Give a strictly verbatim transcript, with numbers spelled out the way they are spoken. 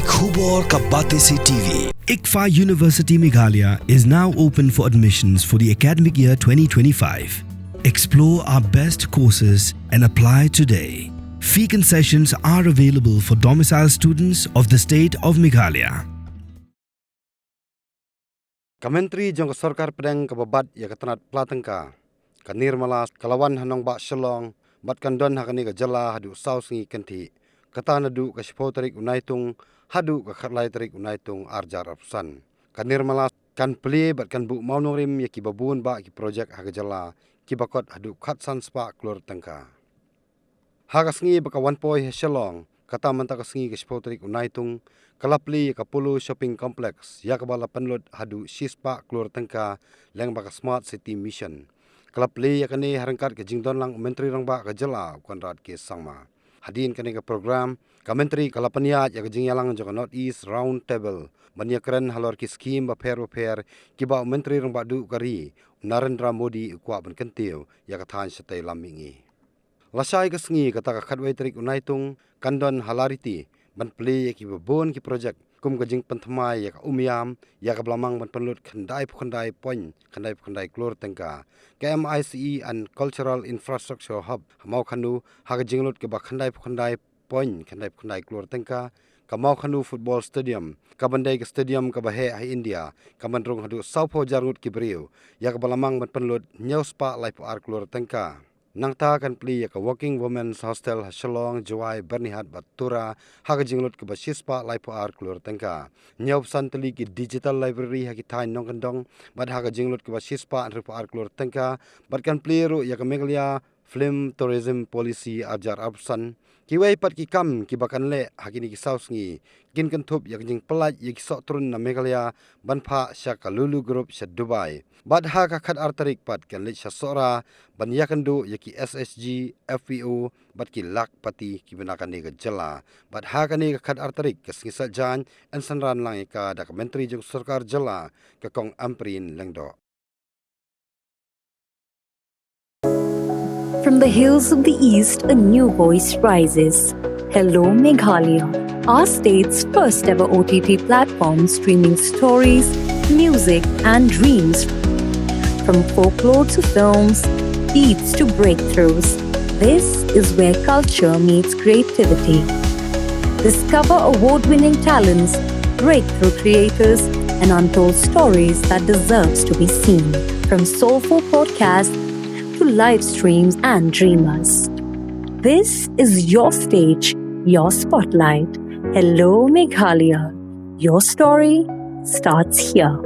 Khubor ka Batesi T V. ICFAI University Meghalaya is now open for admissions for the academic year twenty twenty-five. Explore our best courses and apply today. Fee concessions are available for domicile students of the state of Meghalaya. Ka Myntri jong ka Sorkar Pdeng kaba bat ïa ka tnat pla tyngka, ka Nirmala, ka la wan ha nongbah Shillong bad kan don ha kane ka jylla haduh saw sngi kynthih, kata naduh ka shiphew tarik u Naitung haduh ka khatlai tarik u Naitung arhajar arphew san. Ka Nirmala kan plie bad kan buh mawnongrim ïa kiba bun bah ki projek ha ka jylla, kiba kot haduh khatsan spah klur tyngka. Ha ka sngi ba ka wan poi ha Shillong, kata mynta ka sngi ka shiphew tarik u Naitung, ka la plie ïa ka Polo Shopping Complex, ïa kaba la pynlut haduh shispah klur tyngka lyngba ka Smart City Mission. Ka la plie ïa kane ha ryngkat ka jingdon lang u Myntri Rangbah ka jylla u Conrad K Sangma. Hadien kane ka program, ka Myntri ka la pynïaid ïa ka jingïalang jong ka North East Round Table ban ïakren halor ki skhim bapher bapher kiba u Myntri Rangbah Duh ka ri u Narendra Modi u kwah ban kyntiew ïa ka thaiñ shatei lam mihngi. Lashai ka sngi, kata ka khatwei tarik u Naitung, kan don ha Lariti ban plie ïa kiba bun ki projek, kum ka jingpynthymmai ïa ka Umiam, ïa kaba la mang ban pynlut khyndai phew khyndai point khyndai phew khyndai klur tyngka, ka M I C E and Cultural Infrastructure Hub ha Mawkhanu ha ka jinglut kaba khyndai phew khyndai point khyndai phew khyndai klur tyngka, ka Mawkhanu Football Stadium, kaban dei ka stadium kaba heh ha India, kaban rung haduh saw phew hajar ngut ki briew, ïa kaba la mang ban pynlut hynñiew spah laiphew ar klur tyngka. Nangta kan plie ïa ka Working Women's Hostel ha Shillong, Jowai, Byrnihat bad Tura ha ka jinglut kaba shispah laiphew ar klur tyngka. Hynñiew phew san tylli ki digital library ha ki thaiñ nongkyndong bad ha ka jinglut kaba shispah hynriewphew ar klur tyngka, bad kan plie ruh ïa ka Meghalaya Film Tourism Policy arhajar arphew san. Kiwei pat ki kam kiba kan leh ha kine ki saw sngi kin kynthup ïa ka jingpyllait ïa ki sohtrun na Meghalaya ban phah sha ka Lulu Group sha Dubai. Bad ha ka khatar tarik pat kan leit sha Sohra ban ïakynduh ïa ki S H G, F P O bad ki lakhpati kiba na kane ka jylla. Bad ha kane ka khatar tarik ka sngi Saitjaiñ yn synran lang ïa ka da ka Myntri jong ka Sorkar Jylla, ka Kong Ampareen Lyngdoh. From the hills of the East, a new voice rises. Hello, Meghalaya, our state's first ever O T T platform streaming stories, music, and dreams. From folklore to films, beats to breakthroughs, this is where culture meets creativity. Discover award winning talents, breakthrough creators, and untold stories that deserves to be seen. From soulful podcasts to live streams and dreamers, this is your stage, your spotlight. Hello, Meghalaya. Your story starts here.